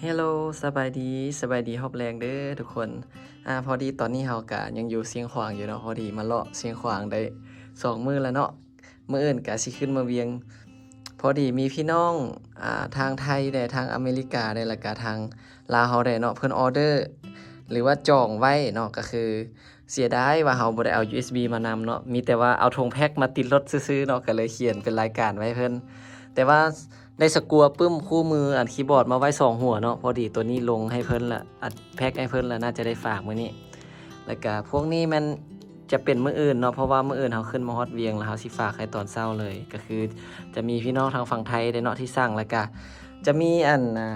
Hello ສະບາຍດີ ສະບາຍດີຮອບແລງເດີທຸກຄົນ. ອາ ພໍດີຕອນນີ້ເຮົາກະຍັງຢູ່ຊຽງຂວາງຢູ່ເນາະ, ພໍດີມາເລາະຊຽງຂວາງໄດ້ສອງມື້ແລ້ວເນາະ. ມື້ອື່ນກະຊິຂຶ້ນເມືອງວຽງ. ພໍດີມີພີ່ນ້ອງ ອາ ທາງໄທແດ່ ທາງອາເມລິກາແດ່ ແລ້ວກະທາງລາວເຮົາແດ່ເນາະ, ເພິ່ນອໍເດີ ຫຼືວ່າຈອງໄວ້ເນາະ, ກະຄືເສຍດາຍວ່າເຮົາບໍ່ໄດ້ເອົາ ຢູເອັສບີ ມານຳເນາະ, ມີແຕ່ວ່າເອົາຖົງແພັກມາຕິດລົດຊື່ໆເນາະ, ກະເລີຍຂຽນເປັນລາຍການໄວ້ໃຫ້ເພິ່ນ. ແຕ່ວ່າ ໄດ້ສະກົວປຶ້ມຄູ່ມືອັນຄີບອດມາໄວ້ສອງຫົວເນາະ, ພໍດີໂຕນີ້ລົງໃຫ້ເພິ່ນລະ ອັດແພັກໃຫ້ເພິ່ນລະ ໜ້າຈະໄດ້ຝາກມື້ນີ້. ແລ້ວກະພວກນີ້ແມ່ນຈະເປັນມື້ອື່ນເນາະ, ເພາະວ່າມື້ອື່ນເຮົາຂຶ້ນມາຮອດວຽງ ແລ້ວເຮົາຊິຝາກໃຫ້ຕອນເຊົ້າເລີຍ. ກະຄືຈະມີພີ່ນ້ອງທາງຝັ່ງໄທເດ້ເນາະທີ່ສັ່ງ, ແລ້ວກະຈະມີອັນ ອາ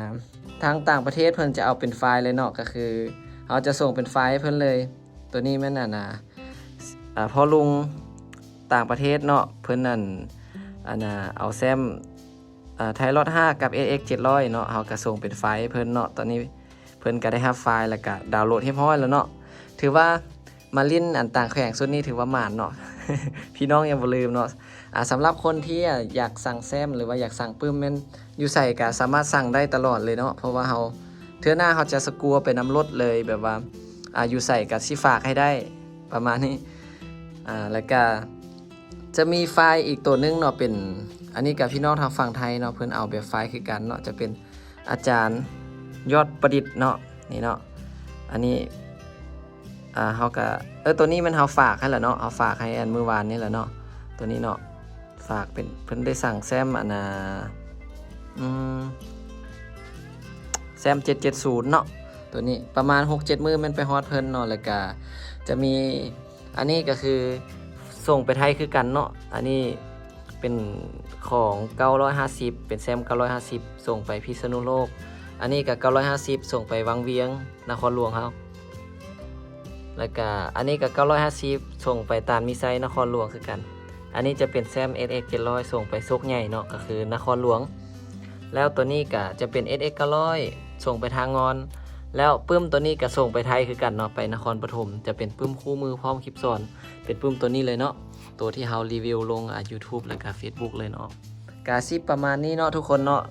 ທາງຕ່າງປະເທດເພິ່ນຈະເອົາເປັນໄຟລ໌ເລີຍເນາະ, ກະຄືເຮົາຈະສົ່ງເປັນໄຟລ໌ໃຫ້ເພິ່ນເລີຍ. ໂຕນີ້ແມ່ນອັນ ອາ ອາ ພໍ່ລຸງຕ່າງປະເທດເນາະ, ເພິ່ນອັນ ອັນ ອາ ເອົາແຊ້ມ ອາ ໄທລອດຫ້າກັບ ເອັສເອັກເຈັດຮ້ອຍເນາະ, ເຮົາກະສົ່ງເປັນໄຟລ໌ໃຫ້ເພິ່ນເນາະ. ຕອນນີ້ເພິ່ນກະໄດ້ຮັບໄຟລ໌ ແລ້ວກະດາວໂຫຼດຮຽບຮ້ອຍແລ້ວເນາະ. ຖືວ່າມາຫຼິ້ນອັນຕ່າງແຂວງຊຸດນີ້ຖືວ່າໝານເນາະ, ພີ່ນ້ອງຍັງບໍ່ລືມເນາະ. ອາ ສຳລັບຄົນທີ່ ອາ ຢາກສັ່ງແຊ້ມ ຫຼືວ່າຢາກສັ່ງປຶ້ມ ແມ່ນຢູ່ໃສກະສາມາດສັ່ງໄດ້ຕະຫຼອດເລີຍເນາະ, ເພາະວ່າເຮົາ ເທື່ອໜ້າເຮົາຈະສະກົວໄປນຳລົດເລີຍ, ແບບວ່າ ອາ ຢູ່ໃສກະຊິຝາກໃຫ້ໄດ້ ປະມານນີ້. ອາ ແລ້ວກະຈະມີໄຟລ໌ອີກໂຕໜຶ່ງເນາະ, ເປັນ ອັນນີ້ກະພີ່ນ້ອງທາງຝັ່ງໄທເນາະ, ເພິ່ນເອົາແບບໄຟລ໌ຄືກັນເນາະ, ຈະເປັນອາຈານຍອດປະດິດເນາະ, ນີ້ເນາະ. ອັນນີ້ ອາ ເຮົາກະ ເອີ ໂຕນີ້ແມ່ນເຮົາຝາກໃຫ້ລະເນາະ, ເຮົາຝາກໃຫ້ອັນມື້ວານນີ້ລະເນາະ, ໂຕນີ້ເນາະ. ຝາກເປັນ ເພິ່ນໄດ້ສັ່ງແຊ້ມອັນນາ ອືມ ແຊ້ມເຈັດເຈັດສູນເນາະ, ໂຕນີ້ປະມານຫົກເຈັດມື້ແມ່ນໄປຮອດເພິ່ນເນາະ. ແລ້ວກະຈະມີ ອັນນີ້ກະຄືສົ່ງໄປໄທຄືກັນເນາະ, ອັນນີ້ເປັນຂອງເກົ້າຮ້ອຍຫ້າສິບ ເປັນແຊ້ມເກົ້າຮ້ອຍຫ້າສິບ ສົ່ງໄປພິສະນຸໂລກ, ອັນນີ້ກະເກົ້າຮ້ອຍຫ້າສິບ ສົ່ງໄປວັງວຽງ ນະຄອນຫຼວງເຮົາ. ແລ້ວກະອັນນີ້ກະເກົ້າຮ້ອຍຫ້າສິບ ສົ່ງໄປຕານມີໄຊ ນະຄອນຫຼວງຄືກັນ. ອັນນີ້ຈະເປັນແຊ້ມ ເອັສເອັກເຈັດຮ້ອຍ ສົ່ງໄປໂຊກໃຫຍ່ເນາະ, ກະຄືນະຄອນຫຼວງ. ແລ້ວໂຕນີ້ກະຈະເປັນ ເອັສເອັກເກົ້າຮ້ອຍ ສົ່ງໄປທ່າງ່ອນ. ແລ້ວປຶ້ມໂຕນີ້ກະສົ່ງໄປໄທຄືກັນເນາະ, ໄປນະຄອນປະຖົມ. ຈະເປັນປຶ້ມຄູ່ມືພ້ອມຄລິບສອນ, ເປັນປຶ້ມໂຕນີ້ເລີຍເນາະ, ໂຕທີ່ເຮົາຣີວິວລົງ ອາ ຢູທູບ ແລ້ວກະເຟສບຸກເລີຍເນາະ. ກະຊິປະມານນີ້ເນາະທຸກຄົນເນາະ.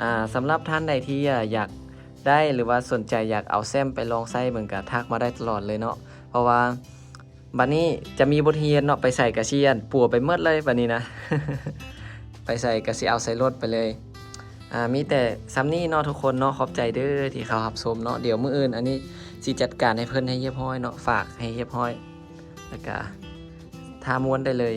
ອາ ສຳລັບທ່ານໃດທີ່ ອາ ຢາກໄດ້ ຫຼືວ່າສົນໃຈຢາກເອົາແຊ້ມໄປລອງໃຊ້ເບິ່ງ ກະທັກມາໄດ້ຕະຫຼອດເລີຍເນາະ, ເພາະວ່າ ບັດນີ້ຈະມີບົດຮຽນເນາະ, ໄປໃສກະຊິອັນປົວໄປໝົດເລີຍບັດນີ້ນະ, ໄປໃສກະຊິເອົາໃສ່ລົດໄປເລີຍ. ອາ ມີແຕ່ຊ່ຳນີ້ເນາະທຸກຄົນເນາະ, ຂອບໃຈເດີທີ່ເຂົ້າຮັບຊົມເນາະ. ດຽວມື້ອື່ນອັນນີ້ຊິຈັດການໃຫ້ເພິ່ນໃຫ້ຮຽບຮ້ອຍເນາະ, ຝາກໃຫ້ຮຽບຮ້ອຍ ແລ້ວກະຖ້າມ່ວນໄດ້ເລີຍ.